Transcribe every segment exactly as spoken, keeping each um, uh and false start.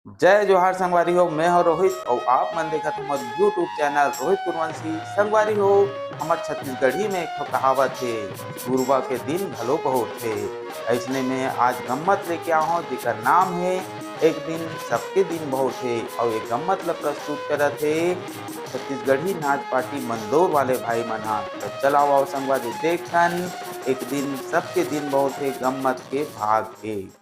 जय जोहार संगवारी हो, मैं हो रोहित अउ आप मन देखत हो मोर YouTube चैनल रोहित कुरवंशी। संगवारी हो, हमर छत्तीसगढ़ी में एक ठो कहावत हे, "गुरुवा के दिन घलो बहुत हे।" अइसने में आज गम्मत लेके आए हों, जेकर नाम हे "एक दिन सबके दिन बहुत हे", अउ ये गम्मत ल प्रस्तुत करत हे छत्तीसगढ़ी नाच पार्टी मंदसौर वाले भाई मन ह। त चलाओ आओ संगवारी, देखन "एक दिन सबके दिन बहुत हे" गम्मत के भाग एक।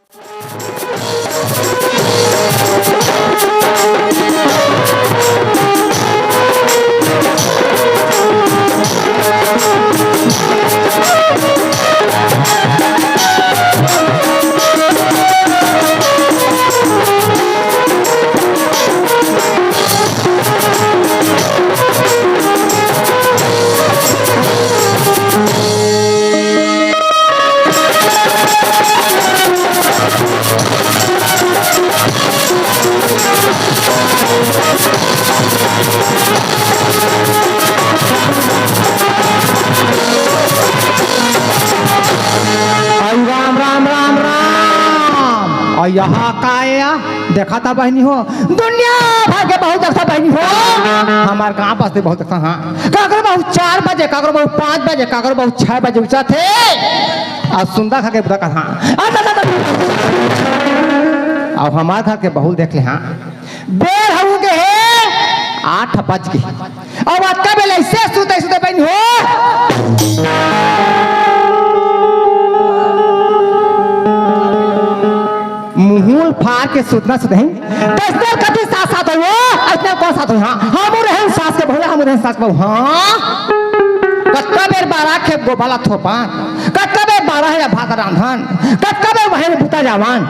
अरे राम, राम, राम, राम। अउ यहाँ का हे या? देखा था बहिनी हो, दुनिया भर के बहुत अच्छा बहिनी हो। हमार गाँव बस्ती बहुत अच्छा, हाँ। काकरो बहू चार बजे, काकरो बहू पाँच बजे, काकरो बहू छह बजे उठथे। अउ सुंदा खा के बुता का, हाँ। अच्छा, अच्छा, अच्छा। अउ हमार घर के बहू देख ले, हाँ। बेर हो गे हे, आठ बज गे। अब अतका बेर अइसे सुते, सुते बहिनी हो। मुहूँ ल फार के सुतना सुते हे। तइसने कति सास सास होही वो, अइसने कोन सास होही, हाँ। हमू रहेन सास के बहू, हमू रहेन सास के बहू, हाँ। कतका बेर बारह खेप गोबर ला थोपन, कतका बेर बारह हे भात रांधन, कतका बेर वहीं बुता जावन।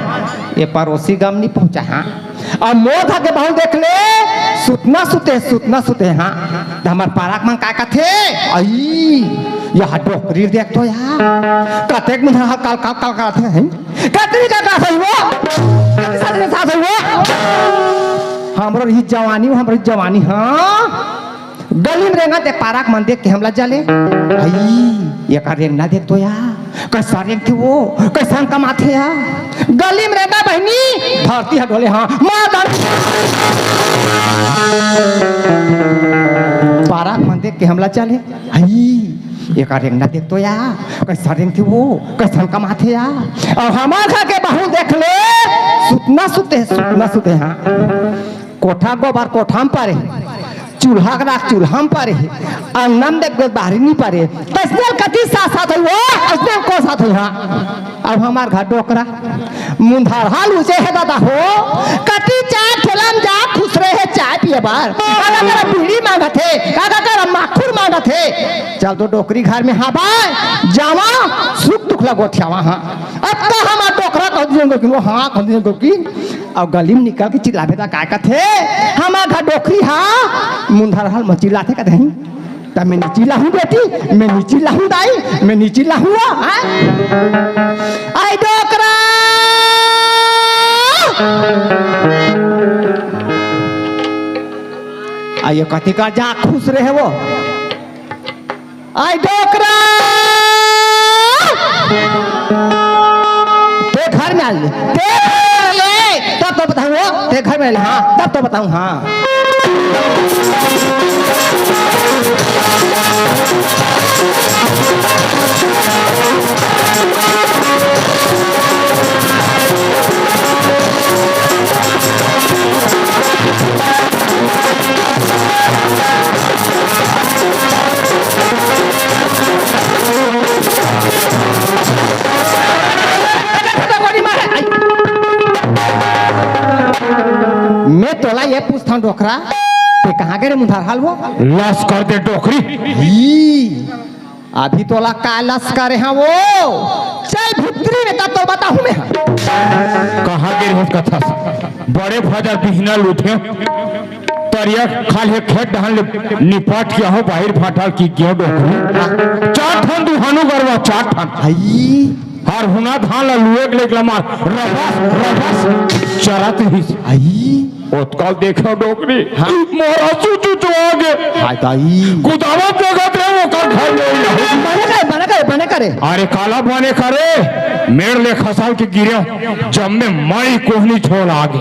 ये परोसी गम नइ पहुँचा, हाँ। अब मोर घर के बहू देख ले, सुतना सुते, सुतना सुते, हाँ। त हमर पारा के मन का कथे, "अई, यहाँ डोकरी देख तो यार, कतेक मुंह कल, कल, कल, कल करथे, हैं? कतरी का का सही वो? कतरी साथ में साथ सही वो?" हमरो ही जवानी, हमरो ही जवानी, हाँ। गली में रेंगथे पारा के मन देख के हमला जले। अई, एकर रेंगना देख तो या, कइसा रेंगथे वो, कइसन कमाथे या। गली में रेंगथे बहिनी, धरती ह डोले, हाँ, मार डाल। पारा के मन देख के हमला जले। अई, एकर रेंगना देख तो या, कइसा रेंगथे वो, कइसन कमाथे या। अउ हमार घर के बहू देख ले, सुतना सुते, सुतना सुते, हाँ। कोठा गोबर कोठा म परे हे, चूल्हा के राख चूल्हा म परे हे, अंगना म देख बाहरी नइ परे। तइसने कति सास सास होही वो, अइसने कोन सास होही, हाँ। अब हमार घर डोकरा, मुंधारहा लूचे हे दादा हो, कति चाय ठेला म जा खुसरे हे चाय पिए बर, का का करा बीड़ी मांगथे, का का करा माखुर मांगथे। चल तो डोकरी घर में, हाँ भाई, जावा, सुख दुख ला गोठियावा, हाँ। अब का हमार डोकरा कह दिए गोकिन, हाँ, कह दिए गोकिन। अउ गली में निकल के चिल्लाबे त काय कथे, "हमार घर डोकरी हा।" मुंधारहा ल चिल्लाथे कथे, "त मैं नइ चिल्लाहूँ बेटी, मैं नइ चिल्लाहूँ दाई, मैं नइ चिल्लाहूँ वो, हाँ?" अई डोकरा! अई कति का जा खुसरे हे वो। अई डोकरा! ते घर में आ ले, ते घर में आ ले, तब तो बताऊँ वो, ते घर में आ ले, हाँ, तब तो बताऊँ, हाँ। मैं तोला ये पूछथंव डोकरा, ते कहाँ गे रे मुंधारहा ल वो? लस कर दे डोकरी। ई, अभी तोला का लस करे हंव वो? चल भीतरी में, तब तो बताहूँ मैं। कहाँ गे रेहेस कथस? बड़े भजन बिहना ल उठेंव, तरिया खाल्हे खेत डहन ले निपट के हंव, बाहिर भाटा ल कि गेंव डोकरी। चार ठन दुहानू गरवा, चार ठन। हई। हर हुना धान ला लुए के लेके ला मार, रबस, रबस, चरत रहिस। हई। ओतका ल देखेंव डोकरी। हाँ। मोर आंसू चुचुआ गे। हाय दाई। कुदावत जगह दे ओकर घर में ओही रहू। बने करे, बने करे, बने करे। अरे काला बने करे, मेड़ ले खसाल के गिरे, जब में मई कोहनी झोल आगे।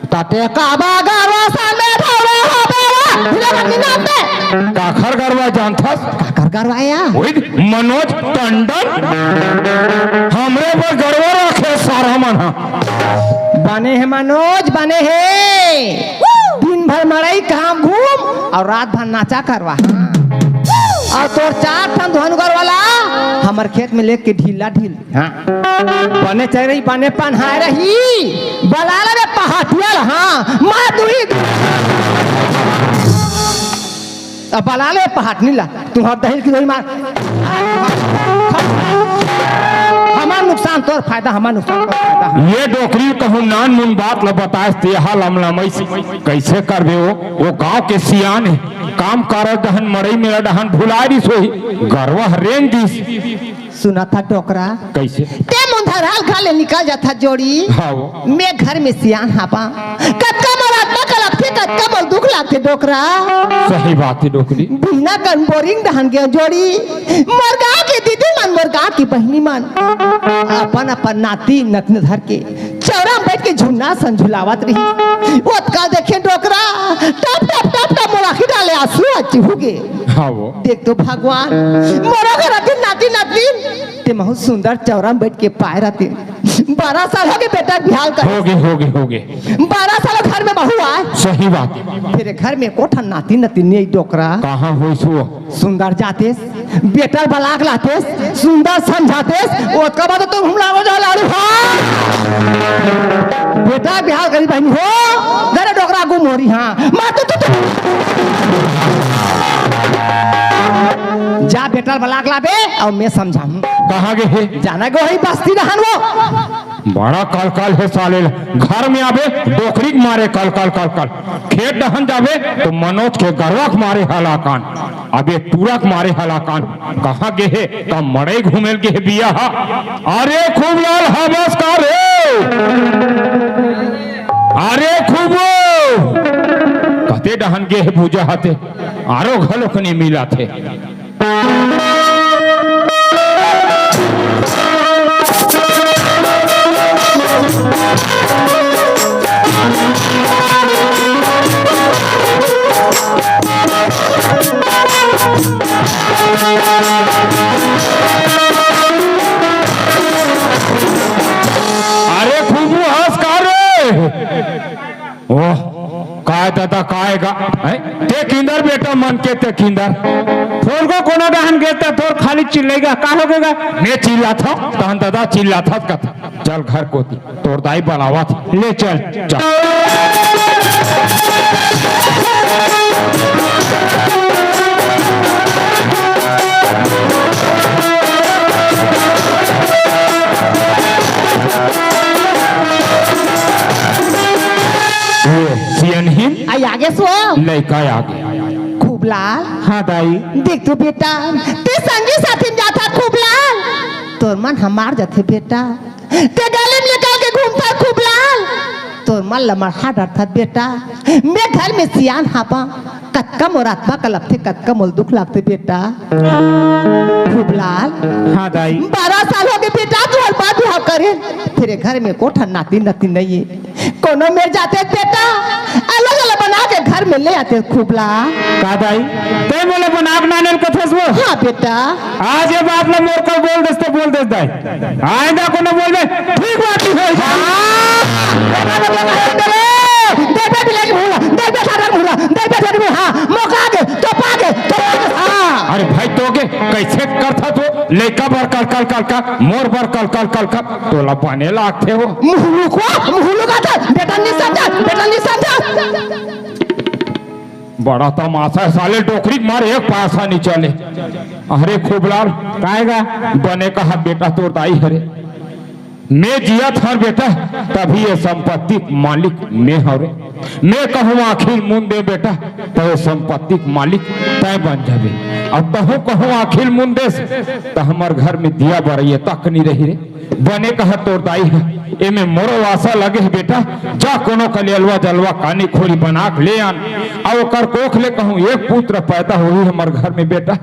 तते काबा गरवा सा में ढोले हो बेवा, ढीला बन्नी नाम दे। काखर गरवा जानथस? काखर गरवा या? ओही मनोज टंडन। हमरे बर गरवा रखे सारा मन हा। बने हे मनोज, बने हे। दिन भर मड़ई काम घूम अउ रात भर नाचा करवा। अउ तोर चार ठन धनुगर वाला हमर खेत में लेके ढीला ढील। हाँ। बने चल रही, बने पन्हाय रही। बला ले रे पहाटिया ल, हाँ, मार दूही। अब बला ले पहाटनी ला, तुम्हार दहिल की दही मार। हमार नुकसान तोर फायदा, हमार नुकसान तोर फायदा। ये डोकरी कहूँ नान मुन बात ल बताएस, तेहा लमलमइस। कैसे करबे वो? वो गांव के सियान हे, काम कारज डहन, मड़ई मेला डहन भुला दिस होही, गरवा रेंग दिस। सुनत हस डोकरा? कैसे? ते मुंधरहाल घर ले निकल जाथस जोड़ी। हाँ वो। मैं घर में सियान हाबा। कतका मोर आत्मा कलपथे, कतका मोर दुख लागथे डोकरा। सही बात हे डोकरी। बिना कन बोरिंग डहन गेंव जोड़ी। मोर गांव के दीदी मन, मोर गांव के बहिनी मन अपन अपन नाती नतनी धर के चौरा में बैठ के झुन्ना सन झुलावत रही। ओतका देखे डोकरा, टप टप टप टप मोर आँखी डाले आंसू ह चिहू गे। हाँ वो। देख तो भगवान, मोरो घर अतिन नाती नातिन, ते महू सुंदर चौरा में बैठ के पाए रहतिन। बारह साल हो गे बेटा बिहाव कर। हो गे, हो गे, हो गे। बारह साल घर में बहू आय। सही बात हे। फेर घर में एको ठन नाती नातिन नइ डोकरा। कहाँ होइस वो? सुंदर जातेस, बेटा बलाक लातेस, सुंदर समझातेस, ओतका बाद तो घुमलावो जा लाड़ू, हाँ। बेटा बिहाव करी बहिनी हो, घर डोकरा गुम हो रही, हाँ। मार तो तू, तू। जा बेटा बलाक लाबे, अउ मैं समझाहूँ। कहाँ गे हे? जाना गे होही बस्ती डहन वो। बड़ा कलकल हे साले ल। घर में आबे, डोकरी के मारे कलकल कलकल। खेत डहन जाबे, तो मनोज के गरवा के मारे हलाकान। अबे टूरा के मारे हलाकान। कहाँ गे हे? का मड़ई घूमे ल गे हे बिया हा? अरे खूबलाल हवस का रे? अरे खूबो! कते डहन गे हे बुझा हते? आरो घलो कनी मिलत हे। अरे खूबू हंस का रे? ओह, काय दादा, काय गा? हैं? ते किंदर बेटा मन के ते किंदर। थोर को कोनो डहन गे त थोर खाली चिल्लई गा, का हो गे गा? मैं चिल्लाथंव, तहन दादा चिल्लाथस कथा। चल घर कोती, तोर दाई बलावत हे। ले चल, चल। ये सियनहिन आई आगे सो। लइका आगे। खूबलाल। हाँ दाई। देख तो बेटा, ते संगी साथी में जाथस खूबलाल, तोर मन हमार जाथे बेटा। ते गली में निकल के घूमथस खूबलाल, तोर मन ल मरहा डरथस बेटा। मैं घर में सियान हाबा, कतका मोर आत्मा कलपथे, कतका मोर दुख लागथे बेटा। खूबलाल। हाँ दाई। बारह साल हो गे बेटा, तोर बाप बिहाव करे, फेर घर में एको ठन नाती नतिन नइ हे। कोनो मेर जाते बेटा, अलग-अलग बना के घर में ले आते खूबलाल। का दाई, तैं मोला बना के नाने ल कथस वो? हाँ बेटा। आज ये बात ला मोर कर बोल देस त बोल देस दाई। आइंदा कोनो बोलबे, ठीक बात ही होई। हाँ। बेटा, बेटा, बेटा, बेटा, बेटा, बिलाई भूला, दे बेटा, दे भूला, दे बेटा, दे भूला, हाँ, मौका आगे, तो पागे, तो पागे, हाँ। अरे भाई, तो के कैसे करथस वो? लइका बर कल, कल, कल, कल, मोर बर कल, कल, कल, कल। तोला बने लागथे वो। मुहलुक वो, मुहलुक आथे, बेटा नइ समझा, बेटा नइ समझा। बड़ा तमाशा हे साले, डोकरी के मारे एक पैसा नइ चले। अरे खूबलाल, काय गा? बने कहा बेटा तोर दाई हरे। मैं जियत हंव बेटा, तभी ये संपत्ति के मालिक मैं हंव रे। मैं कहूँ आखिर मुन दे बेटा, तय संपत्ति के मालिक तय बन जाबे। अब तहूँ कहूँ आँखी ल मुंद देस, त हमर घर में दिया बरइया तक नी रही रे। बने कहा तोर दाई ह, एमे मोरो आसा लगे हे बेटा, जा कोनो कले अलवा जलवा कानी खोरी बना के ले आन, अउ ओकर कोख ले कहूँ एक पुत्र पैदा होही हमर घर में बेटा,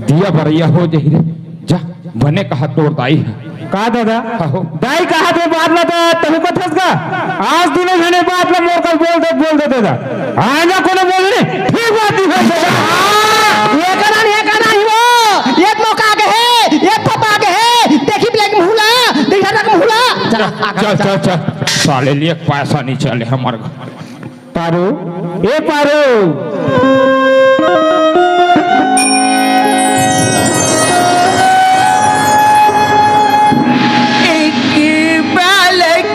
दिया बरइया हो जाही रे। जा, बने कहा तोर दाई ह। का दादा? आहो। दाई कहा दे बात ला त तहूँ कथस का? आज दूनों झने बात ला मोर कल बोल दे, बोल दे दादा। आय ना कोनो बोल रे। ठीक बात नी होय दादा। हाँ, ये करा नी, ये करा नी वो। ये मौका आगे हे, ये थप्पा आगे हे। देखी ब्लैक मुहला, देखा रक मुहला। चल, चल, चल, चल। साले लिए पैसा नी चले हमर घर। पारो, ए पारो। एक बालक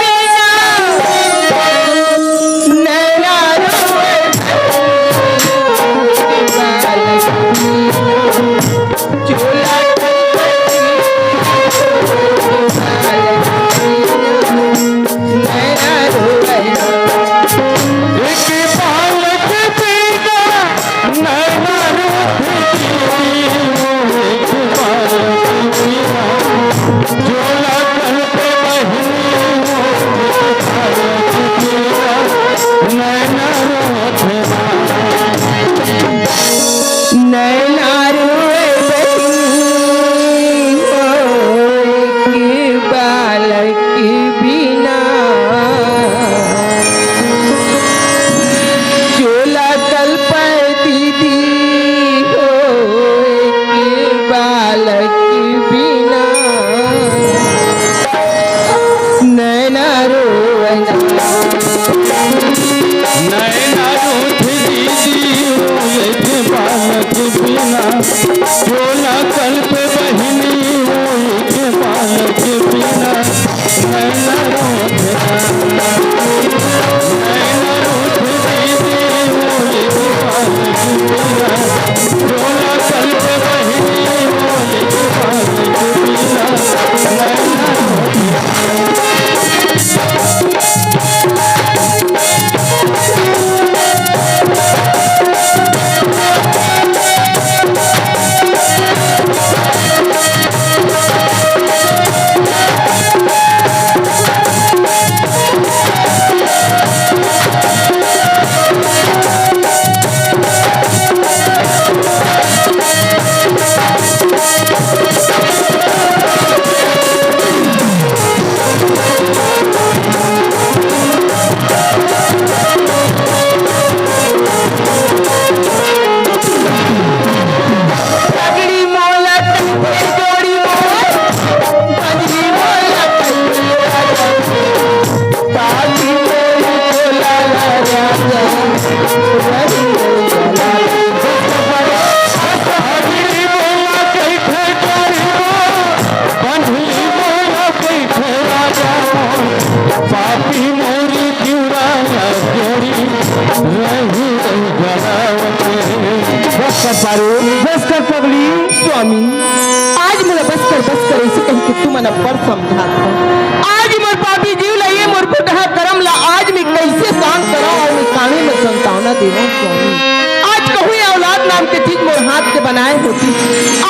बिना नैना रोए। नैना रोए बहिनी हो एक बालक बिना। चोला कल पर दीदी हो एक बालक बिना। नैना रोवना। नैना रूठ दीदी हो एक बालक बिना, चोला कल पे बहिनी हो एक बालक बिना। नैना रूठ, नैना रूठ दीदी हो एक बालक बिना, चोला कल पे बहिनी हो एक बालक बिना। नैना रूठ। बस कर पारो, बस कर पगली। स्वामी, आज मोला बस कर, बस कर, ऐसे कह के तुमन अब्बड़ समझात हो। आज मोर पापी जीव ला, ये मोर फुटहा करम ला, आज मैं कैसे शांत कराऊं और मैं काने में संतावना देवं स्वामी। आज कहूँ ये औलाद नाम के चीज मोर हाथ के बनाए होती,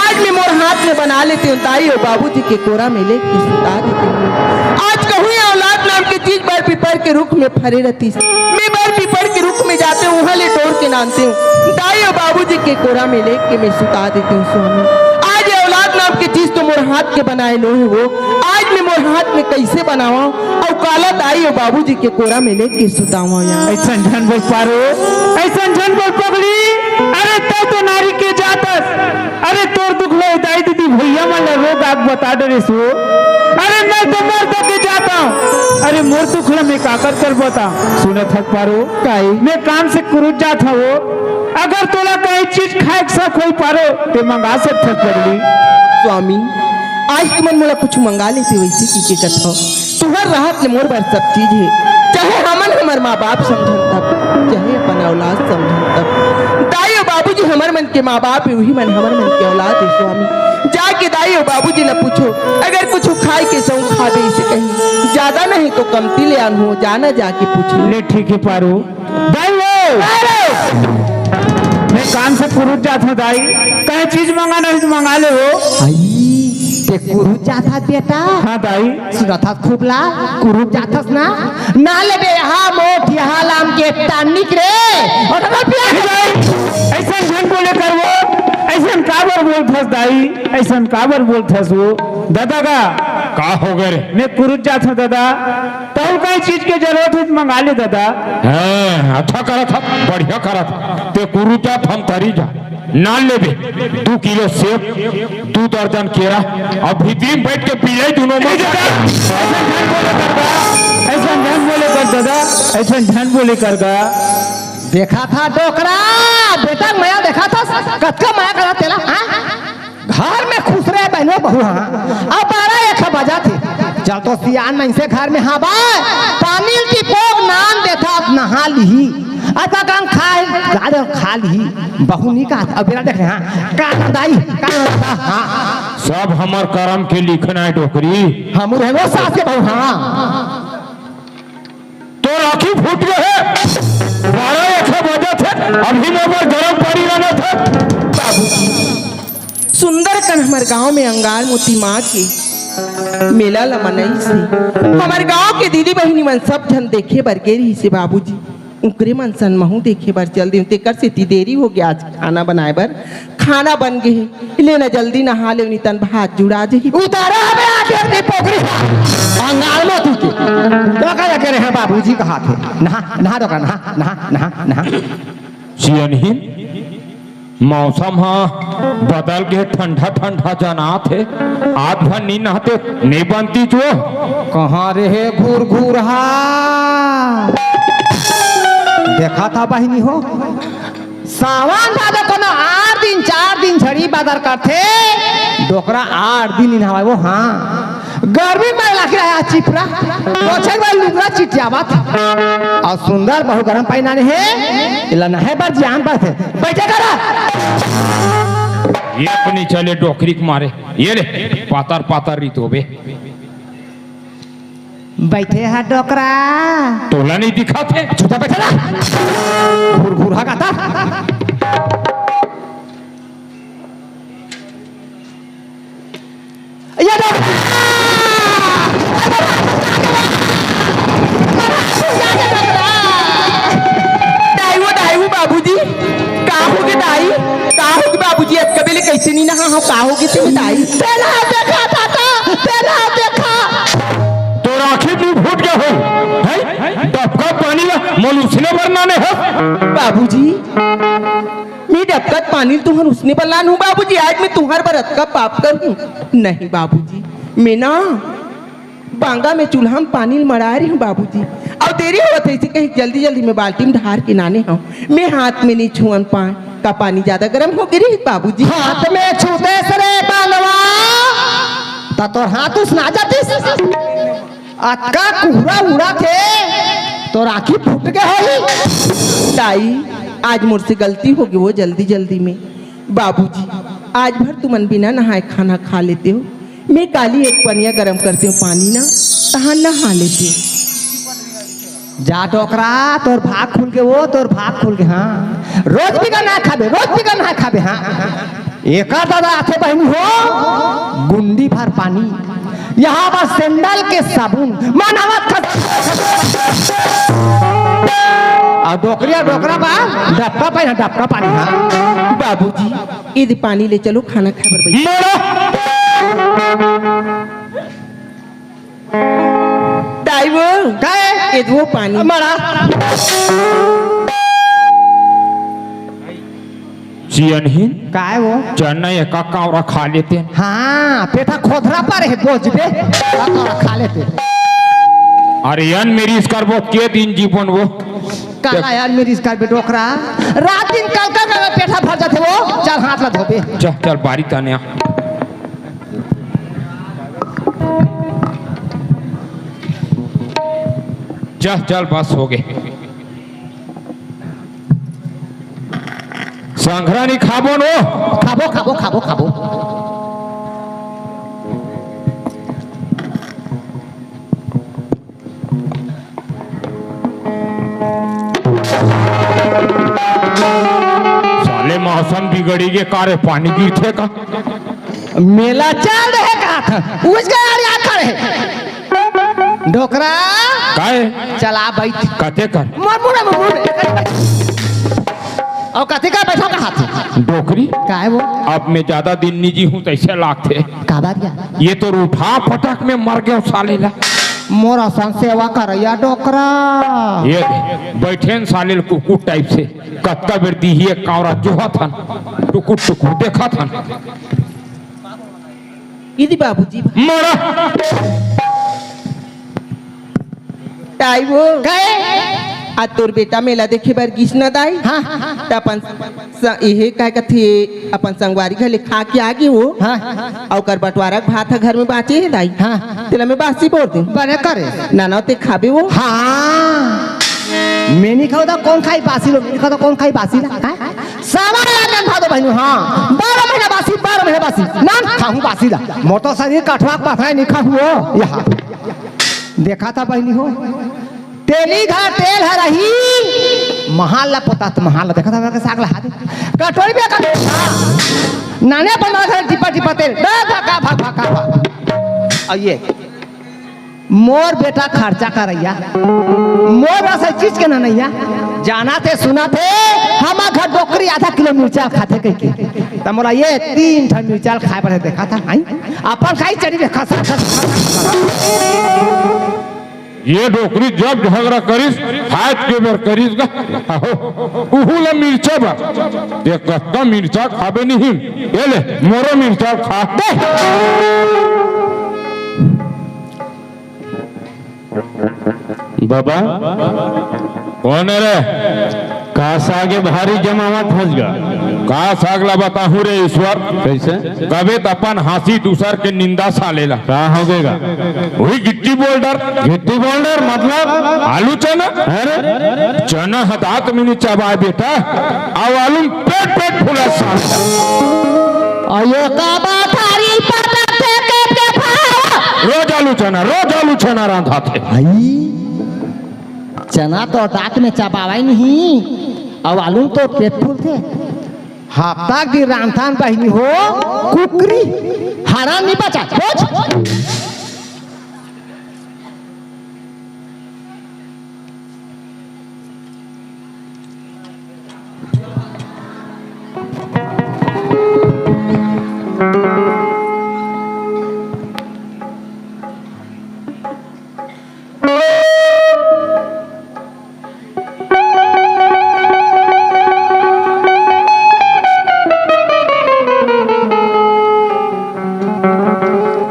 आज मैं मोर हाथ में बना लेती हूँ, दाई और बाबूजी के कोरा में लेके सुता देती हूँ। आज कहूँ ये औलाद नाम के चीज बर पीपर के रुख में फरे रहती, मैं बर पीपर के रुख में जाते हूँ, वहाँ ले टोर के नानते हूँ, दाई और बाबूजी के कोरा में लेके मैं सुता देती हूँ स्वामी। आज ये औलाद नाम के चीज तो मोर हाथ के बनाए लो है वो, आज मैं मोर हाथ में कैसे बनावा और काला दाई और बाबूजी के कोरा में लेके सुतावा यार। ऐसन झन बोल पारो, ऐसन झन बोल पगली। अरे तै तो नारी के जात हस, अरे तोर दुख ला दाई दीदी भैया मन ला रोग आग बता डरेस हो। अरे मैं तो मर दो के जात हूँ, अरे मोर दुख ला मैं काकर कर बता। सुनत हस पारो, काई? मैं काम से कुरुद जात हूँ, अगर तोला कहीं चीज खाए के शौक होई पारो, ते मंगा सकत हस पगली। स्वामी, आज तुमन मोला कुछ मंगा लेते वैसे की के कथो। तुहर रहत ले मोर बर सब चीज हे, चाहे हमन हमर माँ बाप समझन तब, चाहे अपन औलाद समझन तब। दाई और बाबूजी हमर मन के माँ बाप हे, उही मन हमर मन के औलाद हे स्वामी। जाके दाई और बाबूजी ला पूछो, अगर कुछ खाए के सौं खाबे इसे कहीं, ज्यादा नहीं तो कमती ले आन हो, जाना जाके पूछो। ले ठीक है पारो। दाई हो। कान से कुरुत जात हो दाई, कहे चीज मंगाना हे त मंगा ले हो। आई, ते कुरुत जात हस बेटा? हाँ दाई। सुनत हस खूब ला, कुरुत जात हस ना? ना लेबे, यहाँ मोठ, यहाँ लाम के तानिक रे। और खबर पिया। ए दाई, अइसन झन बोले कर वो, अइसन काबर बोलत हस दाई, अइसन काबर बोलत हस वो? दादा का? का हो गे रे? मैं कुरुत जात हो दादा। तहूं कहीं चीज के जरूरत हे त मंगा ले दादा। हाँ, अच्छा करत हस, बढ़िया करत हस। ते कुरुत जात, हम तरी जा। ना लेबे, दू किलो सेब, दू दर्जन केरा, अउ भीतरी में बइठ के बिलई दूनों में। ए दादा, अइसन झन बोले कर गा, अइसन झन बोले कर दादा, अइसन झन बोले कर गा। देखत हस डोकरा, बेटा के मया देखत हस, कतका मया करत हे तेला, हाँ? घर में खुसरे बहिनी बहू, हाँ। अब बारह एक बजत हे। चल तो सियान मनसे घर में हवय, पानी ल टिपोक नान देथस, नहा लिही। अतका कन खाए, गाड़े खा लिही। बहू नी कहत, अब बेरा देख ले, हाँ। का दाई, का दाई, हाँ। सब हमर करम के लिखना हे डोकरी। हमू रहेन वो सास के बहू, हाँ। तोर आँखी फूट गे हे। बारह एक बजत हे, अभी मोर बर गरम पानी लानत हस। बाबूजी, सुंदर कन हमर गांव में अंगार मोती माँ के मेला ल मनइस हे। हमर गांव के दीदी बहिनी मन सब झन देखे बर गे रिहिस हे बाबूजी। उंकरे मन सन महूं देखे बर चल देंव, तेकर सेती देरी हो गे आज खाना बनाए बर। खाना बन गे हे, ले ना जल्दी नहा ले, नितन भात जुड़ा जही। उतारा हवे आके अपनी पोखरी, अंगार मोती के। तो का लगे रहे बाबूजी कहाथे, नहा, नहा डोकरा, नहा, नहा, नहा, नहा। सियनहिन, मौसम ह बदल गे, ठंडा ठंडा जनात हे। आज भर नी नहाते, नी बनतिस वो। कहाँ रहे घुरघुरहा? देखत हस बहिनी हो, सावन भादो कोनो आठ दिन, चार दिन झड़ी बादर करथे, डोकरा आठ दिन नी नहावय वो, हाँ। गर्मी में लाखी रहा चिपरा, पोछे के बाद लुगरा चिटियावत। अउ सुंदर बहू गरम पानी लाने हे, एला नहाए बर जान परथे। बइठे करा। ये तो नी चले डोकरी के मारे। ये ले, पातर पातर रीत होबे। बइठे हस डोकरा। तोला नी दिखत हे? चुपचाप बइठे रह। घुरघुरहा कहत हस। ये डोकरा! दाई वो, दाई वो बाबूजी, का होगे दाई? का होगे बाबूजी? अतका बेले कइसे नी नहा हव? का होगे तेला दाई? तेला देखा दादा, तेला देखा। तोर आँखी मुँह फूट गे होही, हैं? डबका पानी ला मोला उसने बर लाने हस? बाबूजी, मैं डबका पानी तुहर उसने बर लानहूँ बाबूजी? आज मैं तुहर बर अतका पाप करहूँ? नहीं बाबूजी, मैं ना बांगा में चूल्हा में पानी ल मड़ाए रहिहूँ बाबूजी, अउ देरी होवत हे, अइसे कहिके जल्दी जल्दी में बाल्टी में ढार के लाने हँव। मैं हाथ में नी छुअन पाएँव, का पानी जादा गरम होगे रहिस बाबूजी? हाथ में छूतेस रे बांगवा, त तोर हाथ उसना जातिस। अतका कुहरा उड़त हे, तोर आँखी फूट गे होही। दाई, आज मोर से गलती होगे वो जल्दी जल्दी में। बाबूजी, आज भर तुमन बिना नहाए खाना खा लेतेव। मैं काली एक पनिया गरम करतेंव पानी ना, तहाँ नहा लेतेव। जा डोकरा, तोर भाग खुल गे वो, तोर भाग खुल गे, हाँ। रोज बिगर नहाए खाबे, रोज बिगर नहाए खाबे, हाँ। एकर दादा आथे बहिनी हो, गुंडी भर पानी, यहाँ बर सैंडल के साबुन, मनावत खस-, अउ डोकरी अउ डोकरा बा, डबका पानी, डबका पानी, हाँ। बाबूजी, ए दे पानी ले चलो, खाना खाए बर बइठ। मरो। दाई वो। काय? ए दे वो पानी। मरा। सियनहिन। काय वो? चन्ना एका कावरा खा लेते। हाँ, पेटा खोथरा पर हे, बोझबे। एका कावरा खा लेते। अरे यार, मेरी इसकार बहुत के दिन जीवन वो। काला यार, मेरी इसकार बे डोकरा। रात दिन कल कल कल पेटा भर जाथे वो। चल हाथ ला धोबे। चल, चल, बारी ताने आ। चल, चल, बस होगे। संघरा नी खाबो नो? खाबो, खाबो, खाबो, खाबो। साले गड़ी के कारे पानी गिरथे का? मेला चल रहे का था, उस गया यार, यार खड़े। डोकरा। काय? चला बैठ। कथे कर? मोर मुड़ा में मुड़। और कथे का बैठा कहा थे? डोकरी। काय वो? अब मैं ज्यादा दिन नहीं जी हूँ, तैसे लागथे। का बात क्या? ये तो उठा पटक में मर गयो साले ला। मोर असन सेवा करैया डोकरा। ये दे, बैठे न साले ल कुकुर टाइप से। कतका बेर दीही एक कांवरा जोहत हन, टुकुर टुकुर देखत हन। इदी बाबूजी। मरा। ताई वो। कहे? आ तोर बेटा मेला देखे बर गिस न दाई? हाँ, हाँ, हाँ। त अपन स-, इहे काय कथे, अपन संगवारी घर ले खा के आ गे वो। हाँ। अउ ओकर बंटवारा के भात ह घर में बाँचे हे दाई। हाँ। तेला मैं बासी बोर देंव। बने करे। नाना, ते खाबे वो? हाँ। मैं नहीं खाऊँ त कौन खाई बासी ला? मैं नहीं खाऊँ त कौन खाई बासी ला? हाँ? सामान ला के खा दो बहिनी, हाँ। बारह महीना बासी, बारह महीना बासी। ना खाऊँ बासी ला। मोर तो शरीर कठवा के पथरा नहीं खाऊँ वो। यहाँ। देखा था बहिनी हो। तेली घर तेल हर रही, महाल ला पोतात, महाल ला देखा था, साग ला हाथ। कटोरी में कटोरी। नाने बना घर टिपा टिपा तेल। भाग, भाग, भाग, भाग, भाग। अब ये मोर बेटा खर्चा करैया, मोर बस चीज के ना नैया। जाना थे, सुना थे, हमार घर डोकरी आधा किलो मिर्चा खाथे कहिके। त मोला ये तीन ठन मिर्चा खाए बर देखा था, आई? अपन खाई चली रे, खस, खस, खस, खस। ये डोकरी जब झगड़ा करिस, खाए के बर करिस गा। आहो, उहू ला मिर्चा बर। ये कतका मिर्चा खाबे नहीं। ये ले, मोरो मिर्चा खा। दे। बाबा, कौन है रे? का साग ए भारी जमावत हस गा? का साग ला बताहूँ रे ईश्वर? कैसे? कबे त अपन हाँसी दूसर के निंदा साले ला। का हो गएगा? वही गिट्टी बोल्डर। गिट्टी बोल्डर मतलब? आलू चना। अरे? चना ह दांत में नहीं चबाए बेटा, अउ आलू में पेट पेट फूला साले। अयो का बात हरी पटक के के भाव। रोज आलू चना, रोज आलू चना रांधा थे। आई, चना तो दांत में चबावाई नहीं, अउ आलू तो पेट फूलथे। हफ्ता के दिन रांधथन बहिनी हो, कुकरी, हरा नहीं बचा, सोच।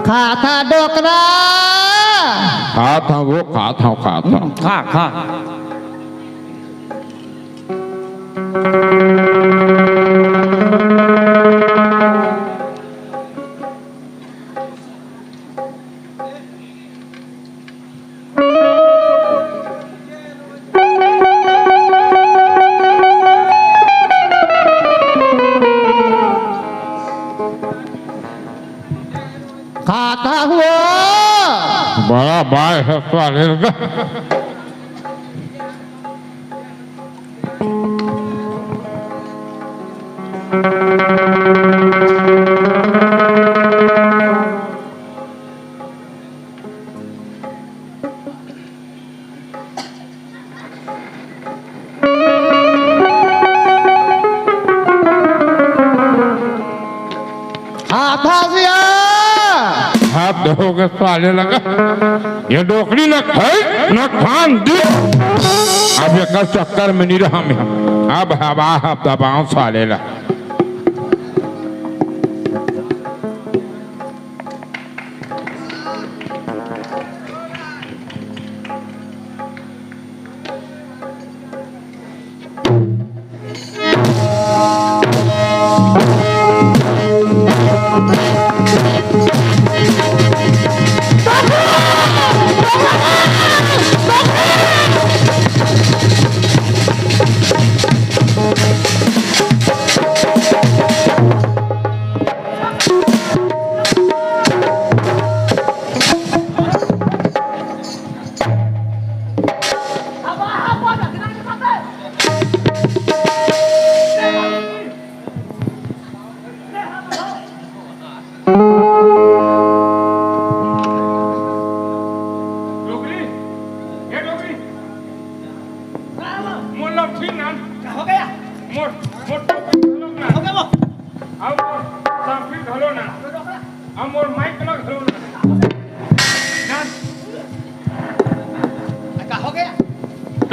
खाता डोकरा। खात हंव वो, खात हंव, खात हंव। खा, खा। खाता हुआ। बड़ा बाय है साले का। हाथ आ गया। हाथ धो के साले लगा। ये डोकरी न खाई, न खान दी। अब एकर चक्कर में नहीं रहा मैं। अब हवा, अब दबाओ साले ला।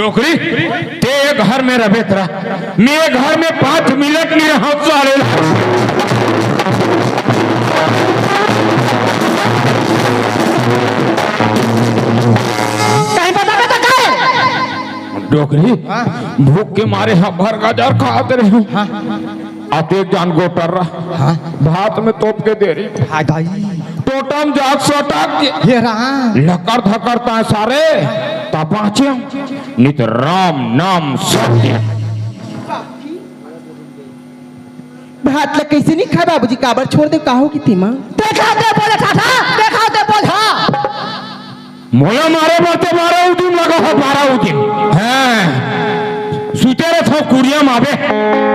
डोकरी, ते ये घर में रबे तरा, मैं ये घर में पाँच मिनट नहीं रहा साले। कहीं बता, बता, काय? डोकरी, हाँ। भूख के मारे हम भर गाजर खात रहे हूँ। हाँ। अतेक जान गोटर रहा। हाँ। भात में तोप के दे रही। हाँ दाई। टोटम जाग सटक के। हे राम। लकर धकर ताय सारे। ता बाँचे। नित राम नाम सत्य। भात ला कइसे नहीं खाय बाबूजी, काबर छोड़ दे, का हो गे तेमा? देखा दे बोले ठाठा, देखा दे बोल, हाँ। मोला मारे बर ते बारह उदिम लगा हो, बारह उदिम। हैं। सुते रहे थो कुरिया माबे।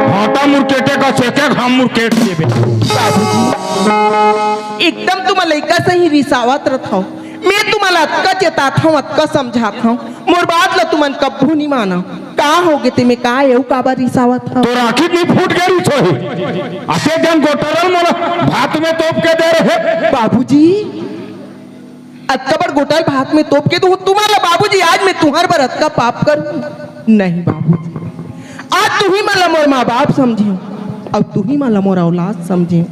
भाटा मुरकेटे का सेके घाम मुरकेट देबे। बाबूजी, एकदम तुम लइका सही रिसावत रथव। मैं तुमन ला अतका चेतात हूँ, अतका समझात हूँ। मोर बात ला तुमन कभू नहीं माना। का हो गे तेमे, का एऊ काबर रिसावत हव? तोर आँखी नहीं फूट गे रिस होही। अतेक जन गोटरल मोला भात में तोप के दे रहे। बाबूजी, अतका बड़ गोटल भात में तोप के दूँ तुमन ला बाबूजी, आज मैं तुहर बर अतका पाप करूँ? नहीं बाबूजी, आज तुही मन ला मोर माँ बाप समझेंव, अउ तुही मन ला मोर औलाद समझेंव।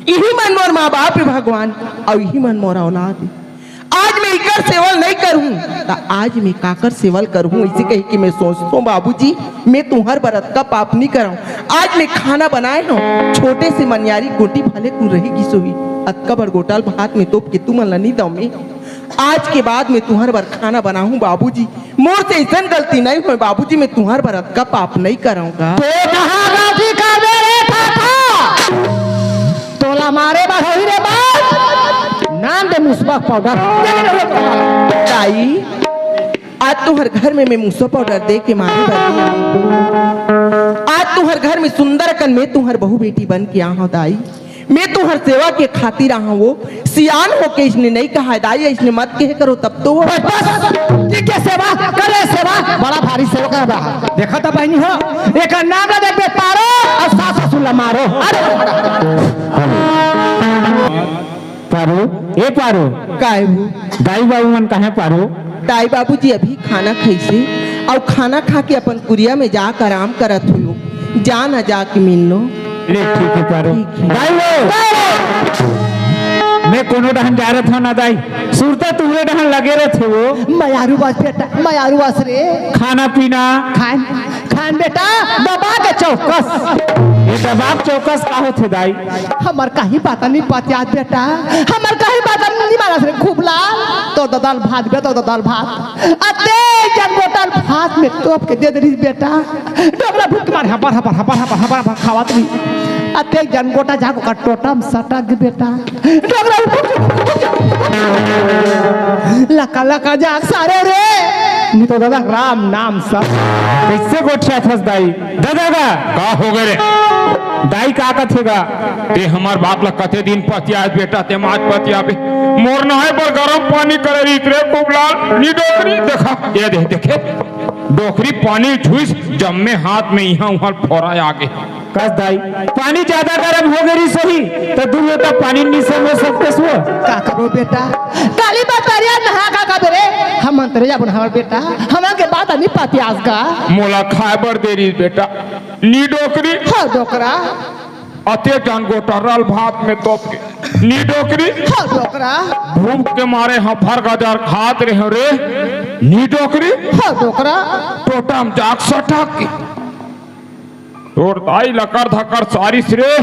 इही मन मोर माँ बाप हे भगवान, अउ इही मन मोर औलाद हे। आज मैं इकर सेवल नहीं करूँ, त आज मैं काकर सेवल करूँ? इसे कही कि मैं सोचथों बाबूजी, मैं तुहर बर अतका पाप नहीं करंव। आज मैं खाना बनाए हूँ, छोटे से मनियारी गोटी भले कुन रही गिस होही, अतका बड़ गोटल भात में तोप के तुमन ला नहीं दंव मैं। आज के बाद मैं तुहर बर खाना बनाहूँ बाबूजी, मोर से अइसन गलती नहीं होय बाबूजी, मैं तुहर बर अतका पाप नहीं करंव गा। तो कहाँ गलती करबे रे ठाठा? तोला मारे बर होही रे बाप। नाम दे मुसबा पाउडर। दाई, आज तुहर घर में मैं मुसबा पाउडर दे के मारे बर नहीं आय हूँ। आज तुहर घर में सुंदर अकन मैं तुहर बहू बेटी बन के आय हूँ दाई। मैं तुहर सेवा के खातिर आय हूँ वो। सियान होके इसने नहीं कहा है, दाई, इसने मत कहे करो, तब तो वो बस, बस, ठीक है, सेवा करे, सेवा, बड़ा भारी सेवा कर रहा। देखा था बहनी हो, एक नाम ला देखबे पारो अउ सास ससुर ला मारो। अरे पारो, ए पारो। काय वो? दाई बाबू मन कहाँ पारो? दाई बाबूजी अभी खाना खाइसे, अउ खाना खा के अपन कुरिया में जाके आराम करत हुई। जा ना, जाके मिल लो। ले, ठीक है, पारो। ठीक है। दाई वो! मैं कोनो डहन जा रहा था ना, दाई। सुरता तुहरे डहन लगे रहत हे वो। मयारू बस बेटा, मयारू बस रे। खाना पीना? खान, खान बेटा, दबा के चौकस। ये दबा के चौकस का होथे, दाई? हमर कहीं बात नहीं पतियात बेटा, हमर कहीं बात नहीं मानस रे खूबलाल। तो ददल भात बे, तो ददल भात। अतेक जन गोटल भात में तोप के दे दे रही बेटा। डोकरा भूख के मारे हबर, हबर, हबर, हबर, हबर, हबर खावत रही। अतेक जन गोटा जाको का टोटम सटक बेटा। डोकरा उठ, उठ, उठ, उठ। लका, लका जाग सारे रे। नहीं तो दादा राम नाम सब। कइसे गोठियाथस दाई? दादा का? का हो गे रे? दाई का कथे गा? ते हमर बात ला कते दिन पतियाय बेटा, ते आज पतियाबे। मोर नहाय बर गरम पानी करे रहित रे खूबलाल, नी डोकरी, देखा, ये देख, देखे, डोकरी पानी छुइस, जम्मे हाथ में इहाँ उहाँ फोरा आ गे। कस दाई, पानी ज्यादा गरम हो गे रिस होही, त दू लोटा पानी नी समझ सकते सुआ। का करो बेटा, काली बात करिया नहा का का बेरे, हम अंतरे जाबो नहावर बेटा, हमन के बात नहीं पतियास का। मोला खाय बर दे रहिस बेटा, नी डोकरी। हाँ डोकरा। अते जान गोटरल भात में तोप के। नी डोकरी। हाँ डोकरा। भूख के मारे हफर गजर खात रहे रे। नी डोकरी। हाँ डोकरा। टोटम जाग सटक के। तोर दाई लकर धकर सारिस रे।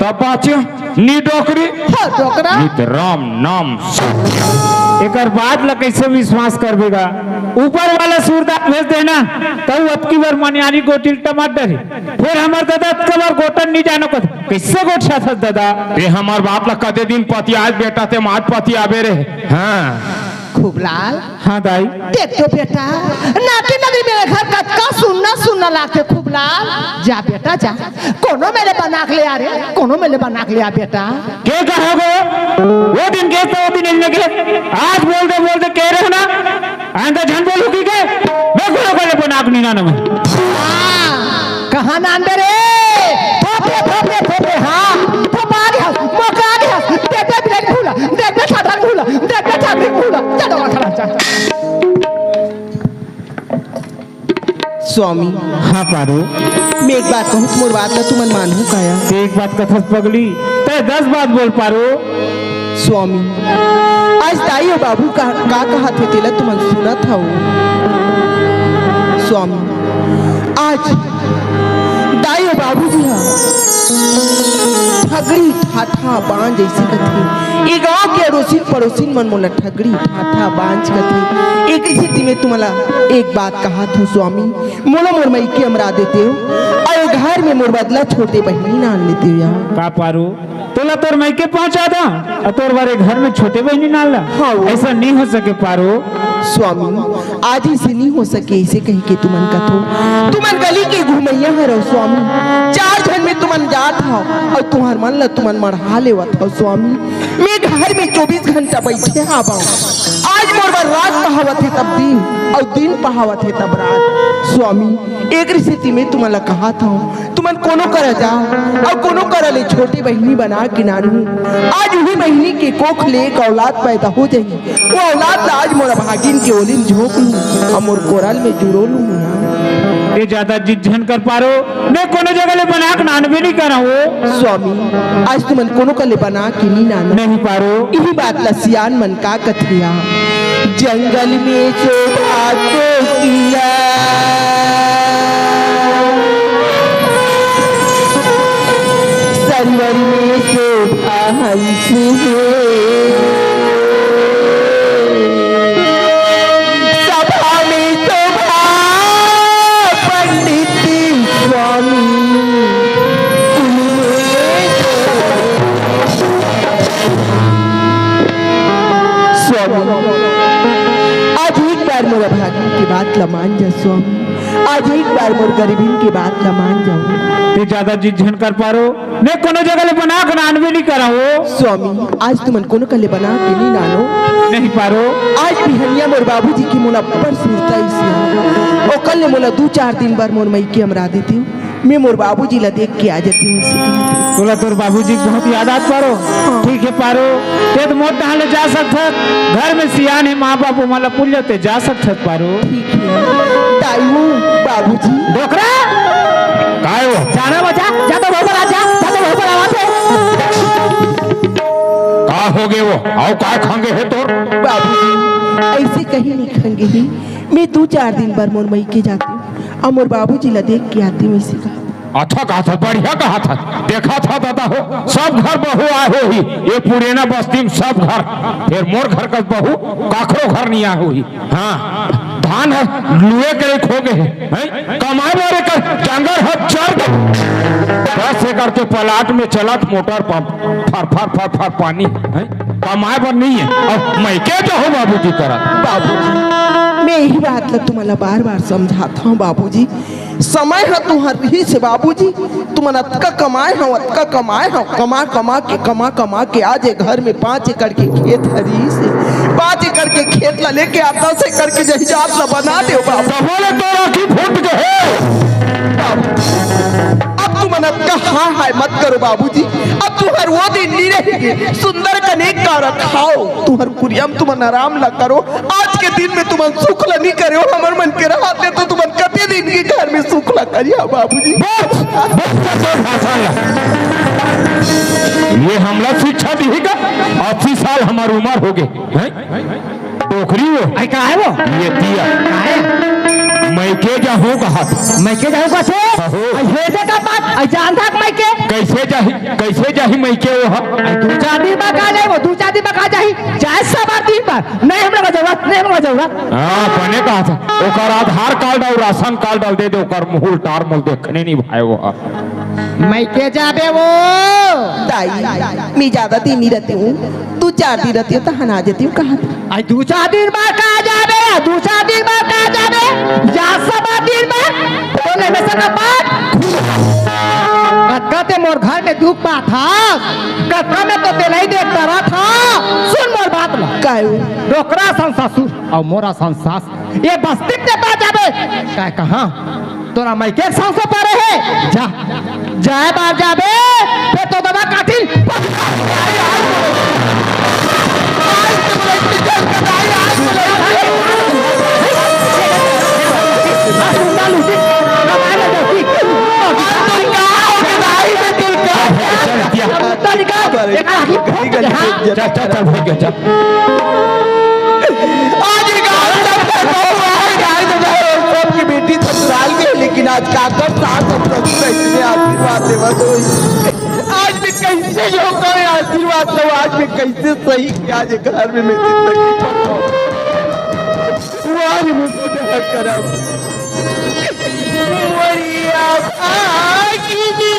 तब बाचे। नी डोकरी। हाँ डोकरा। नित राम नाम सत्य। एकर बात ला कैसे विश्वास करबे गा? ऊपर वाला सूरदास भेज देना, तऊ अतकी बार मनियारी गोटिल टमाटर हे। फेर हमर ददा अतका बार गोटन नी जानो कथे। कइसे गोठियाथस ददा? ते हमर बाप ला कते दिन पतियास बेटा, ते आज पतियाबे रे। हाँ। खूबलाल। हाँ दाई। देख तो बेटा, नाती नगरी मेरे घर कतका सुन्ना सुन्ना लागथे खूबलाल। जा बेटा जा, कोनो मेले बना के ले आ रे, कोनो मेले बना के ले आ बेटा। के कहा गो? वो दिन के तो वो दिन इनने के। आज बोल दे, बोल दे, कह रहे हो ना? आइंदा झन बोलू की के? मैं गुरु को ले बना के नहीं ना मैं। हाँ, कहाँ नाम दे रे? थोपे, थोपे, थोपे, हाँ। थोपा गया, मौका गया। देख दे ब्रेक भूला, देख दे छाता भूला, देख दे छाता भूला। चलो, चलो, चलो। स्वामी। हाँ पारो। मैं एक बात कहूँ, मोर बात ला तुमन मानहू काया? ते एक बात कथस पगली, ते दस बात बोल पारो। स्वामी, आज दाई अउ बाबू का, का कहत हे, तेला तुमन सुनत हव। स्वामी, आज दाई अउ बाबू जी हा ठगड़ी ठाठा बांझ जइसे कथे। ए गांव के अड़ोसिन पड़ोसिन मन मोला ठगड़ी ठाठा बांझ कथे। एक सेती में तुमला एक बात कहत हूँ स्वामी, मोला मोर मइके अमरा देतेव, अउ ए घर में मोर बदला छोटे बहिनी नान लेतेव यार। का पारो? तोला तोर मइके पहुंचा दा, अउ तोर बर ए घर में छोटे बहिनी नान ला? हाँ। अइसा नइ हो सके पारो। स्वामी, आज अइसे नइ हो सके, अइसे कहि के तुमन कथो। तुमन गली के घुमइया हरव स्वामी, चार झन में तुमन जात हव, अउ तुंहर मन ला तुमन मढ़ा लेवत हव स्वामी। मैं घर में चौबीस घंटा बइठे हावंव। आज मोर बर रात पहावत हे तब दिन, अउ दिन पहावत हे तब रात। स्वामी, एकरे सेती मैं तुमन ला कहत हंव, तुमन कोनो करा जाव, अउ कोनो करा ले छोटे बहिनी बना के नानहू। आज उही बहिनी के कोख ले एक औलाद पैदा हो जाही। ओ औलाद ला आज मोर भागिन के ओली म झोंक लूं, अउ मोर कोरा ल में जुड़ो लूं ना। ए जादा जिद झन कर पारो, मैं कोनो जगह ले बना के नानबे नइ करंव ओ। स्वामी, आज तुमन कोनो कर ले बना के नइ नानो। नहीं पारो। इही बात ला सियान मन का कथे या, जंगल में शोभा तोकिया, सरवर में शोभा हंस हे, सभा में शोभा पंडित स्वामी, कुल में स्वामी, आज एक बार मोर भागिन के बात ला मान जा स्वामी, आज एक बार मोर गरीबिन के बात ला मान जाव। ते जादा जिद झन कर पारो, मैं कोनो जगह ले बना के नानबे नइ करंव ओ। स्वामी, आज तुमन कोनो कर ले बना के नइ नानो। नहीं पारो। आज बिहनिया मोर बाबूजी के मोला अब्बड़ सुरता अइस हे, ओकर ले मोला दू चार दिन बर मोर मइके अमरा देतेव। मैं मोर बाबूजी ला देख के आ जातेंव। तोला तोर बाबूजी के बहुत याद आत पारो। हाँ। ठीक हे पारो, ते तो मोर डहन ले जा सकथस, घर में सियान हे माँ बाप, ओमन ला पूछ ले ते जा सकथस पारो। ठीक हे। दाई हो, बाबूजी। डोकरा? काय हो? जाना बचा, जा तो वहू पर आ जा, जा तो वहू पर आवा थे। का हो गे ओ? अउ का खंगे हे तोर? बाबूजी, अइसे कहीं नइ खंगे हे। मैं दू चार दिन बर मोर मइके जातेंव, अउ मोर बाबूजी ला देख के आतेंव, अइसे कहा। अच्छा कहत हस, बढ़िया कहत हस। देखत हस दादा हो, सब घर बहू आय होही, ए पुरेना बस्ती म सब घर, फेर मोर घर कस बहू काखरो घर नइ आय होही। हाँ, धान ह लुए के खो गे हे, हैं? कमाए बर एकर डंगर ह चर गे। दस एकड़ के प्लाट में चलत मोटर पंप, फर फर फर फर पानी, हैं? कमाए बर नइ हे। अब मइके जाहू बाबूजी करा। बाबूजी, मैं इही बात ला तुमन ला बार बार समझात हंव बाबूजी, समय ह तुंहर रिहिस हे बाबूजी, तुमन अतका कमाए हव, अतका कमाए हव, कमा कमा के, कमा कमा के आज ए घर में पाँच एकड़ के खेत ह रिहिस हे। पाँच एकड़ के खेत ला लेके आज दस एकड़ के जायदाद ला बना देव बाबू। तभो ले तोर आँखी फूट गे हे। बाबू, अब तुमन अतका हाय हाय मत करो बाबूजी, अब तुंहर ओ दिन नइ रही, सुंदर कने का रखाव, तुंहर कुरिया म तुमन आराम ला करो। आज के दिन में तुमन सुख ला नइ करे हो, हमर मन के रहत ले तो तुमन कते दिन के घर में सुख ला करिहा बाबूजी। बस, बस कर तोर भाषण ला। ए हमला शिक्षा दिही का? अस्सी साल हमर उमर हो गे, हैं? डोकरी ओ। अई का हे ओ? ए दिया। का हे? मइके जाहूँ कहत। मइके जाहूँ कहत हे? अहो। अई हे दे का बात? अई जानत हस मइके? कइसे जाही? कइसे जाही मइके ओ ह? अई दू चार दिन बाद का जाही ओ? दू चार दिन बाद का जाही? जाय सब्बो दिन बर। नहीं हमला जरूरत, नहीं हमला जरूरत। हाँ, बने कहत हस। ओकर आधार कार्ड अउ राशन कार्ड ल दे दे, ओकर मुहूँ ल टार मोला देखने नइ भाय ओ ह। मइके जाबे ओ। दाई, मैं जादा दिन नइ रहतेंव, दू चार दिन रहतेंव, तहन आ जातेंव कहत। अई दू चार दिन बाद का जाबे, दू चार दिन बाद का जाबे, या सब्बो दिन बाद, तो ले में से का बात। कतका ते मोर घर में दुख पाथस, कतका में तो तेला ही देखत रहथंव। सुन मोर बात ला। काय ओ? डोकरा असन ससुर अउ मोर असन सास, ए बस्ती म ते पा जाबे। काय कहाँ? तोला मइके के संसो परे हे, जा, जाय बर जाबे, फेर तो दवा काटिल। चल, चल, भाग गया, चल। आज ये गाँव सब का गाँव है, गाँव सब है, और सबकी बेटी ससुराल गई, लेकिन आज काकर सास और ससुर इतने आशीर्वाद देवत होई। आज मैं कैसे योग करे आशीर्वाद दो, आज मैं कैसे सही कि आज ये घर में मैं जिंदगी भर रहूं। वो आज मुझे दया करब। मोरिया भागिन के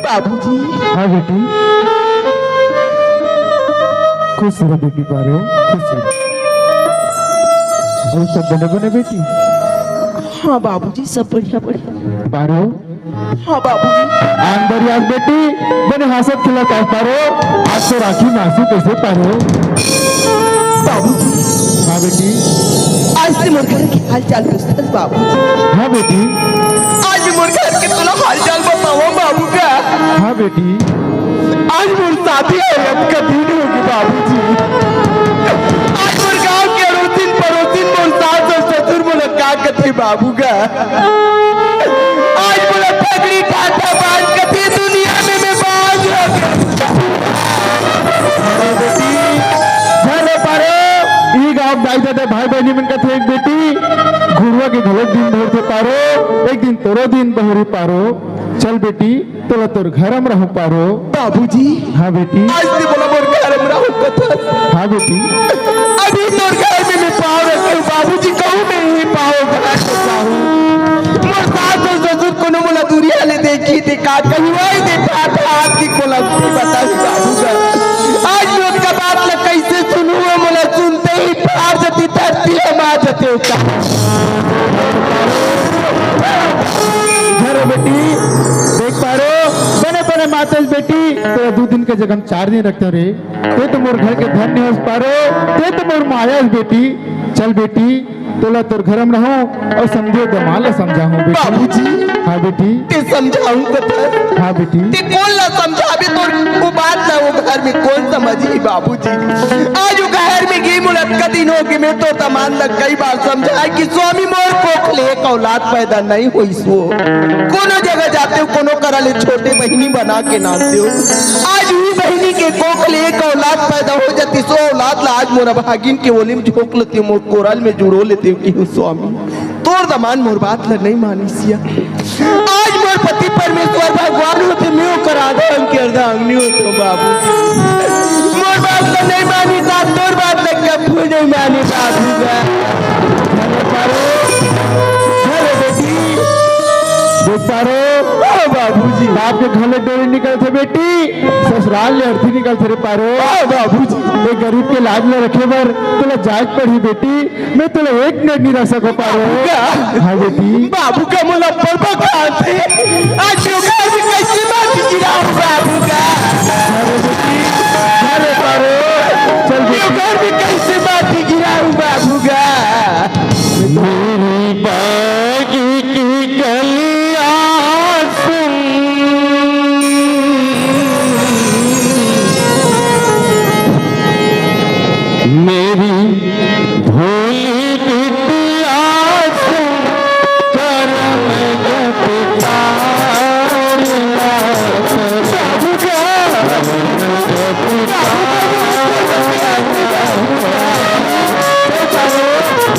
बाबूजी। हाँ बेटी, खुश रह बेटी, पारो, खुश रह। अउ सब बने बने बेटी? हाँ बाबूजी, सब बढ़िया बढ़िया। पारो, हाँ बाबूजी। आन बारी आज बेटी, बने हंसत खिलत आज पारो, आज तो राखी मासी कैसे पारो? बाबूजी। हाँ बेटी। आज ते मोर घर के हाल चाल पूछथस बाबूजी। हाँ बेटी। आज मोर घर के तोला हाल चाल बतावंव बाबू का। हाँ बेटी। आज मोर शादी होय अतका दिन होगे बाबूजी। आज मोर गांव के अड़ोसिन पड़ोसिन मोर सास अउ ससुर मोला का कथे बाबू का। आज मोला पगड़ी टाटा बांध कथे दुनिया में मैं बांझ हो गे। अरे बेटी, झन रो पारो, ई गांव के दाई ददा भाई बहिनी मन कथे एक बेटी, घुरवा के घलोक दिन बहुरथे पारो, एक दिन तोरो दिन बहुरही पारो। चल बेटी, तोला तोर घर म रहूं पारो। बाबूजी। हाँ बेटी। आज ते मोला मोर घर म रहूं कथस। हाँ बेटी। अभी तोर घर में मैं पाँव रखे हूँ बाबूजी, कहूँ मैं ही पाँव घर से जाहूँ। मोर सास अउ ससुर कोनो मोला दूरिहा ले देखही ते का कही, वही दे ठाठ हाथ की कोला की बताही बाबू का। आज मैं ओतका बात ला कैसे सुनहूँ, वो मोला सुनते ही फार जती धरती हमा जते उतार। धरो बेटी, देख पारो, बने बने मातस बेटी, तोला दू दिन के जगह म चार दिन रखथंव रे। ते तो मोर घर के धन नइ होस पारो, ते तो मोर माया हस बेटी। चल बेटी, तोला तोर घर म रहूं अउ समधियो दमाद ला समझाहूं बेटी। बाबूजी। हाँ बेटी। ते समझाहूं कथस। हाँ बेटी। ते कोन ला समझाबे, तोर वो बात ला वो घर में कोन समझही बाबूजी? आज वो घर में गे मोला अतका दिन होगे, मैं तोर दमाद ला कई बार समझाए कि स्वामी मोर कोख ले एक औलाद पैदा नइ होइस वो। कोनो जगह जातेंव, कोनो करा ले छोटे बहिनी बना के नांदतेंव। आज उही बहिनी के कोख ले एक औलाद पैदा हो जातिस, ओ औलाद ला आज मोर अभागिन के ओली म झोंक लेतेंव, मोर कोरा म जुड़ो लेतेंव कि हूँ स्वामी। तोर दमाद मोर बात ला नइ मानिस या। आज मोर पति परमेश्वर भगवान होते, मैं ओकर आधा अंग के अर्धा अंग नइ होतेंव बाबू। मोर बात ला नइ मानी, ता तोर बात ला कभू नइ मानी बाबू का। धन रो पारो, धन रो बेटी, देख पारो, ओ बाबूजी। बाप के घर ले डोरी निकलथे बेटी, ससुराल ले अर्थी निकलथे रे पारो। हाँ, बाबूजी। ए गरीब के लाज ल रखे बर तोला जाए के पड़ही बेटी, मैं तोला एक मिनट नहीं रख सको पारो। बाबूजी। हाँ बेटी। बाबू का मोला बड़बा खाथे। आज यो घर में कैसे माटी गिराऊं बाबू का? अरे बेटी, अरे पारो, चल बेटी। यो घर में कैसे माटी गिराऊं बाबू का? मेरी बागी की कलियां सुन, मेरी भोली बिटिया सुन, करम गत तारना।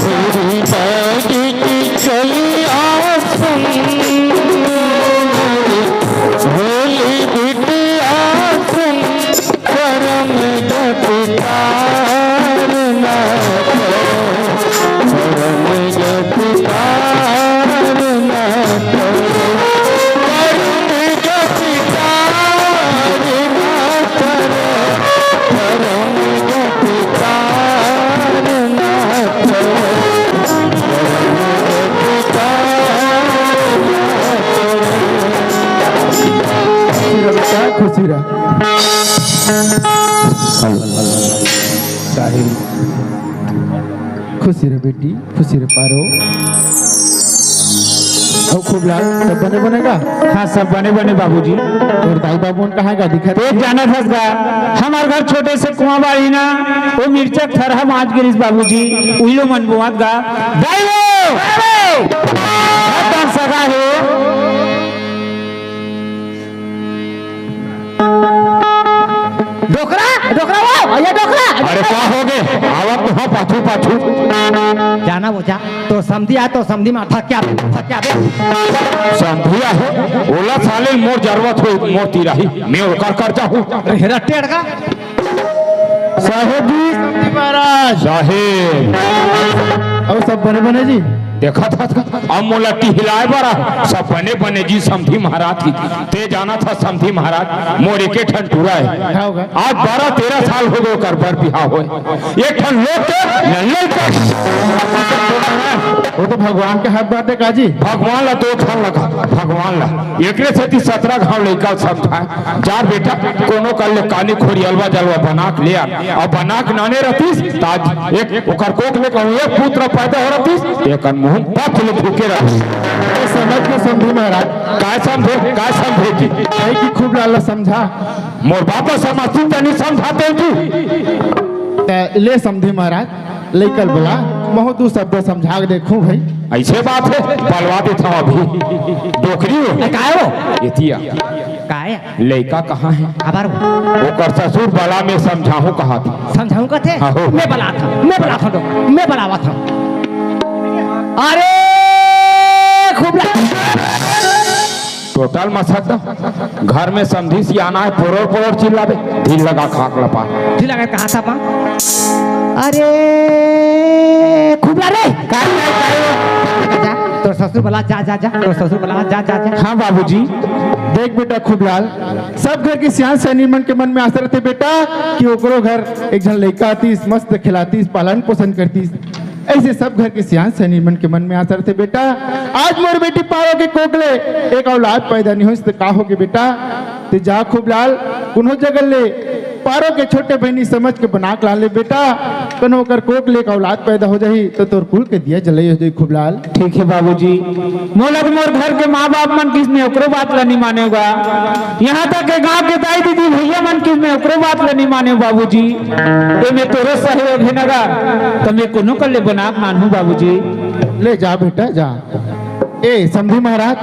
मेरी बागी की कलियां सुन, भोली बिटिया सुन, करम गत तारना, करम गत तारना, करम गत तारना, करम गत तारना, करम गत तारना। खुशी रह बेटा, खुशी रह। साहिल, खुशी रह बेटी, खुशी रह पारो। अउ खूब लाल, सब बने बने गा? हाँ, सब बने बने बाबूजी। अउ दाई बाबू मन कहाँ गा दिखत? एक जाना थस गा, हमार घर छोटे से कुआं बाड़ी ना, वो मिर्चा के थरहा बाँच गिरिस बाबूजी, उही लो मन बोआत गा। दाई वो! दाई वो! सगा हो। डोकरा, डोकरा वो, ये डोकरा। अरे का हो गे? आवत तो हो पाछू पाछू। जाना वो जा, तोर समधी आय, तोर समधी माथा क्या, क्या बे? समधी आय, ओला साले मोर जरूरत हो, मोर तिराही, मैं ओकर करजा हूँ। अरे हेरा टेढ़ का। साहेब जी। समधी महाराज। साहेब। अउ सब बने बने जी? देखत हस, अब मोला टिहलाए बर आ, सब बने बने जी समधी महाराज की। ते जानत हस समधी महाराज, मोर एके ठन टूरा हे। का होगा? आज बारह तेरह साल हो गे ओकर बर बिहाव होय। एक ठन लोग के न लइका। वो तो भगवान के हाथ बाटे का जी? भगवान ला दो ठन लगा, भगवान ला। एकरे सेती सतरा घांव लइका समझाए। जा बेटा, कोनो कर ले कानी खोरी अलवा जलवा बना के ले आ। अउ बना के नाने रहतिस, त आज एक ओकर कोख ले कहूँ एक पुत्र पैदा हो रहतिस, एकर मुंह पथ ले फूके रहतिस। ए, समझ के समधी महाराज। काय समझे, काय समझे जी? कहे कि खूब लाल समझा। मोर बात समझती तनी समझाते जी। त ले समधी महाराज, लइका ल बला, महूँ दू शब्द समझा के देखूं भाई। अइसे बात हे, बलवा देथंव अभी। डोकरी हो। ए, काय हो? एतिया। काय? लइका कहाँ हे? काबर हो? ओकर ससुर बला, मैं समझाहूँ कहाथे। समझाहूँ कथे? हाँ हो। मैं बलात हंव, मैं बलात हंव, मैं बलावत हंव। अरे, खूब ला- टोटल मसक दा। घर में समधी सियाना हे, पोरोर पोरोर चिल्लाबे, ढील लगा खाक लपा। ढील लगा कहाँ था पा? अरे, खूब ला रे। काय, काय, काय? जा, तोर ससुर बला, जा, जा, जा, तोर ससुर बला, जा, जा, जा। हाँ बाबूजी। देख बेटा खूबलाल, सब घर के सियान सयानी मन के मन में आशा रहिथे बेटा कि ओकरो घर एक झन लइका आतिस, मस्त खिलातिस, पालन पोषण करतिस। अइसे सब घर के सियान सयानी मन के मन में आशा रहिथे बेटा। आज मोर बेटी पारो के कोख ले एक औलाद पैदा नइ होइस त का होगे बेटा? ते जा खूबलाल, कोनो जगह ले पारो के छोटे बहिनी समझ के बना के ला ले बेटा, कोनो ओकर कोख ले एक औलाद पैदा हो जाही त तोर कुल के दिया जलई हो जाही खूबलाल। ठीक हे बाबूजी, मोला तो मोर घर के माँ बाप मन किस में ओकरो बात ला नइ मानेव गा। यहाँ तक के गाँव के दाई दीदी भैया मन किस में ओकरो बात ला नइ मानेव बाबूजी। एमे तोरो सहयोग हे न गा, त मैं कोनो कर ले बना के मानहूँ बाबूजी। ले जा बेटा जा। ए समधी महाराज।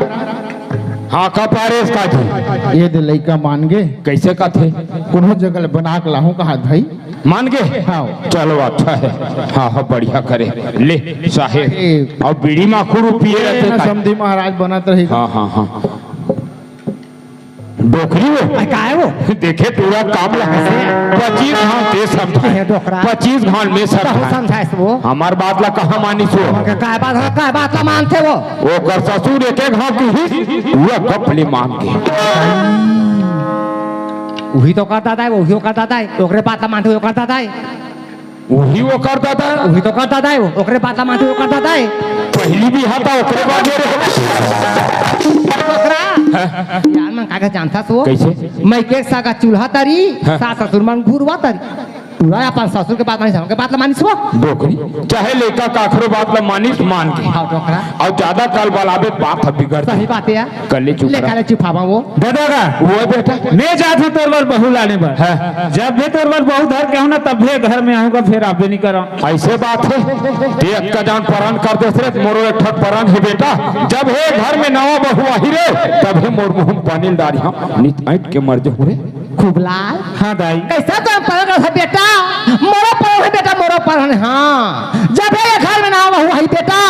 हाँ, का पारेस का जी? ये दे लइका मान गे। कइसे कथे? कोनो जगह ले बना के लाहूँ कहात भाई। मान गे? हाँ। चलो, अच्छा हे। हाँ, हाँ, बढ़िया करे। ले, साहेब। ए। अउ बीड़ी माखुर पिए ए, रहते ना का? समधी महाराज बनत रही। हाँ, हाँ, हाँ। डोकरी हो? अरे, काय हो? देखे पूरा काम ला। पच्चीस घांव ते समझाए। ए, डोकरा। पच्चीस घांव में समझाए। समझाए से वो? हमार बात ला कहाँ मानिस वो? ओके, काय बात, काय बात ला मानथे वो? ओकर ससुर एक एक घांव की ही, वो गप ले मान गे। उही तो ओकर दादा हे, उही ओकर दादा हे, ओकरे बात ला मानथे ओकर दादा हे। उही ओकर दादा हे? उही तो ओकर दादा हे, ओकरे बात ला मानथे ओकर दादा हे। पहिली बिहा त ओकरे बाद मेरे। डोकरा, हाँ। यार मन का का जानथस वो? कइसे? मइके सगा चूल्हा तरी, हाँ। सास ससुर मन घुरवा तरी। टूरा अपन ससुर के बात मानिस, हमर बात ला मानिस वो। डोकरी, चाहे लइका काखरो बात ला मानिस मान के। हाँ, डोकरा। अउ जादा कल बलाबे बात ह बिगड़। सही बात हे यार। कले चुप ले रहा। कले चुप हवा वो। दादा का? वो बेटा। मैं जात हूँ तोर बर बहू लाने बर। हाँ। जब भी तोर बर बहू धर के आहूँ ना, तब भी घर में आहूँगा, फेर आबे नहीं करा। अइसे बात हे। ते अक्का जान परान कर देस रे, मोरो एक ठन परान हे बेटा। जब हे घर में नवा बहू आही रे, तब हे मोर मुँह में पानी डारी, हाँ। नित ऐंठ के मर जाहूँ रे। खुबलाल। हाँ दाई। कइसे तो परान हे बेटा? मोरो परान हे बेटा, मोरो परान हे, हाँ। जब हे घर में नवा बहू आही बेटा,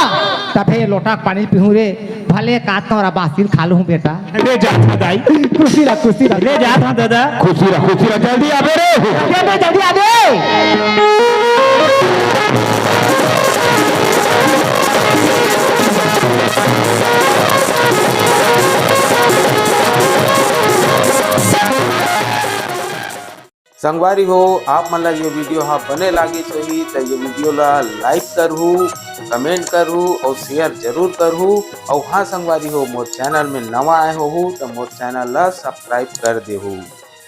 तब हे लोटा पानी पीहूँ रे। भले का तोरा बासिल खा लूँ बेटा। ले जात हँव दाई। खुशी रह, खुशी रह। ले जात हँव दादा। खुशी रह, खुशी रह, जल्दी आबे रे। जल्दी, जल्दी आबे। संगवारी हो, आप मन ला ये video हा बने लागिस होही, त ये video ला like करहू, comment करहू अउ share जरूर करहू। अउ हाँ संगवारी हो, मोर channel में नवा आए होहू, त मोर channel ला subscribe कर देहू।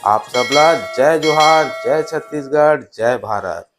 आप सब ला जय जोहार, जय छत्तीसगढ़, जय भारत।